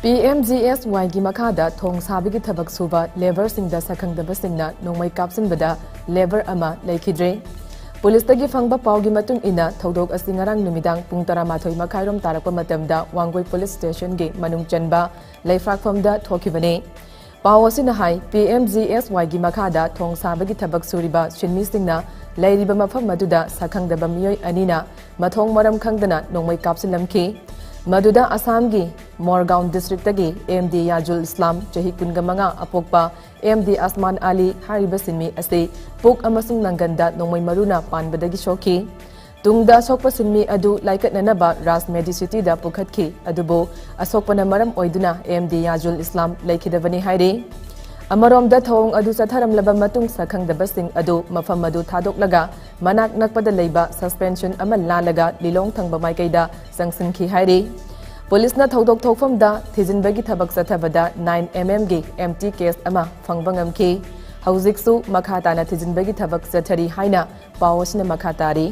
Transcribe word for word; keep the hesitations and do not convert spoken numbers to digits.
P M G ꯑꯦꯁ ꯋꯥꯏꯒꯤ ꯃꯈꯥꯗ ꯊꯣꯡ ꯁꯥꯕꯒꯤ ꯊꯕꯛ ꯁꯨꯕ ꯂꯦꯕꯔꯁꯤꯡꯗ ꯁꯛꯈꯪꯗꯕꯁꯤꯡꯅ ꯅꯣꯡꯃꯩ ꯀꯥꯞꯁꯤꯟꯕꯗ ꯂꯦꯕꯔ ꯑꯃ ꯂꯩꯈꯤꯗ꯭ꯔꯦ꯫ ꯄꯨꯂꯤꯁꯇꯒꯤ ꯐꯪꯕ ꯄꯥꯎꯒꯤ ꯃꯇꯨꯡ ꯏꯟꯅ, ꯊꯧꯗꯣꯛ ꯑꯁꯤ ꯉꯔꯥꯡ ꯅꯨꯃꯤꯗꯥꯡ ꯄꯨꯡ ꯇꯔꯥꯃꯥꯊꯣꯏ ꯃꯈꯥꯏꯔꯣꯝ ꯇꯥꯔꯛꯄ ꯃꯇꯝꯗ ꯋꯥꯡꯒꯣꯏ ꯄꯨꯂꯤꯁ ꯁ꯭ꯇꯦꯁꯟꯒꯤ ꯃꯅꯨꯡ ꯆꯟꯕ ꯂꯩꯐ꯭ꯔꯥꯛꯐꯝꯗ ꯊꯣꯛꯈꯤꯕꯅꯤ꯫ ꯄꯥꯎ ꯑꯁꯤꯅ ꯍꯥꯏ, ꯄꯤ ꯑꯦꯝ ꯖꯤ ꯑꯦꯁ ꯋꯥꯏꯒꯤ ꯃꯈꯥꯗ ꯊꯣꯡ ꯁꯥꯕꯒꯤ ꯊꯕꯛ ꯁꯨꯔꯤꯕ ꯁꯤꯟꯃꯤꯁꯤꯡꯅ ꯂꯩꯔꯤꯕ ꯃꯐꯝ ꯑꯗꯨꯗ ꯁꯛꯈꯪꯗꯕ ꯃꯤꯑꯣꯏ ꯑꯅꯤꯅ ꯃꯊꯣꯡ ꯃꯔꯝ ꯈꯪꯗꯅ ꯅꯣꯡꯃꯩ ꯀꯥꯞꯁꯤꯜꯂꯝꯈꯤ꯫ ꯃꯗꯨꯗ ꯑꯁꯥꯝꯒꯤ ꯃꯣꯔꯒꯥꯎꯟ ꯗꯤꯁꯇ꯭ꯔꯤꯛꯇꯒꯤ ꯑꯦꯝ ꯗꯤ ꯌꯥꯖꯨꯜ ꯏꯁꯂꯥꯝ, ꯆꯍꯤ ꯀꯨꯟꯒ ꯃꯉꯥ, ꯑꯄꯣꯛꯄ ꯑꯦꯝ ꯗꯤ ꯑꯁꯃꯥꯟ ꯑꯂꯤ ꯍꯥꯏꯔꯤꯕ ꯁꯤꯟꯃꯤ ꯑꯁꯤ ꯄꯨꯛ ꯑꯃꯁꯨꯡ ꯅꯪꯒꯟꯗ ꯅꯣꯡꯃꯩ ꯃꯔꯨꯅ ꯄꯥꯟꯕꯗꯒꯤ ꯁꯣꯛꯈꯤ꯫ ꯇꯨꯡꯗ ꯑꯁꯣꯛꯄ ꯁꯤꯟꯃꯤ ꯑꯗꯨ ꯂꯥꯏꯀꯠꯅꯅꯕ ꯔꯥꯖ ꯃꯦꯗꯤꯁꯤꯇꯤꯗ ꯄꯨꯈꯠꯈꯤ, ꯑꯗꯨꯕꯨ ꯑꯁꯣꯛꯄꯅ ꯃꯔꯝ ꯑꯣꯏꯗꯨꯅ ꯑꯦꯝ ꯗꯤ ꯌꯥꯖꯨꯜ ꯏꯁꯂꯥꯝ ꯂꯩꯈꯤꯗꯕꯅꯤ ꯍꯥꯏꯔꯤ꯫ ꯑꯃꯔꯣꯝꯗ, ꯊꯧꯑꯣꯡ ꯑꯗꯨ ꯆꯠꯊꯔꯝꯂꯕ ꯃꯇꯨꯡ, ꯁꯛꯈꯪꯗꯕꯁꯤꯡ ꯑꯗꯨ ꯃꯐꯝ ꯑꯗꯨ ꯊꯥꯗꯣꯛꯂꯒ ꯃꯅꯥꯛ ꯅꯛꯄꯗ ꯂꯩꯕ ꯁꯁꯄꯦꯟꯁꯟ ꯑꯃ ꯂꯥꯜꯂꯒ ꯂꯤꯂꯣꯡ ꯊꯪꯕ ꯃꯥꯏꯀꯩꯗ ꯆꯪꯁꯤꯟꯈꯤ ꯍꯥꯏꯔꯤ꯫ ꯄꯨꯂꯤꯁꯅ ꯊꯧꯗꯣꯛ ꯊꯣꯛꯐꯝꯗ ꯊꯤꯖꯤꯟꯕꯒꯤ ꯊꯕꯛ ꯆꯠꯊꯕꯗ ꯅꯥꯏꯟ ꯑꯦꯝ ꯑꯦꯝꯒꯤ ꯑꯦꯝ ꯇꯤ ꯀꯦꯁ ꯑꯃ ꯐꯪꯕ ꯉꯝꯈꯤ꯫ ꯍꯧꯖꯤꯛꯁꯨ ꯃꯈꯥ ꯇꯥꯅ ꯊꯤꯖꯤꯟꯕꯒꯤ ꯊꯕꯛ ꯆꯠꯊꯔꯤ ꯍꯥꯏꯅ ꯄꯥꯎ ꯑꯁꯤꯅ ꯃꯈꯥ ꯇꯥꯔꯤ꯫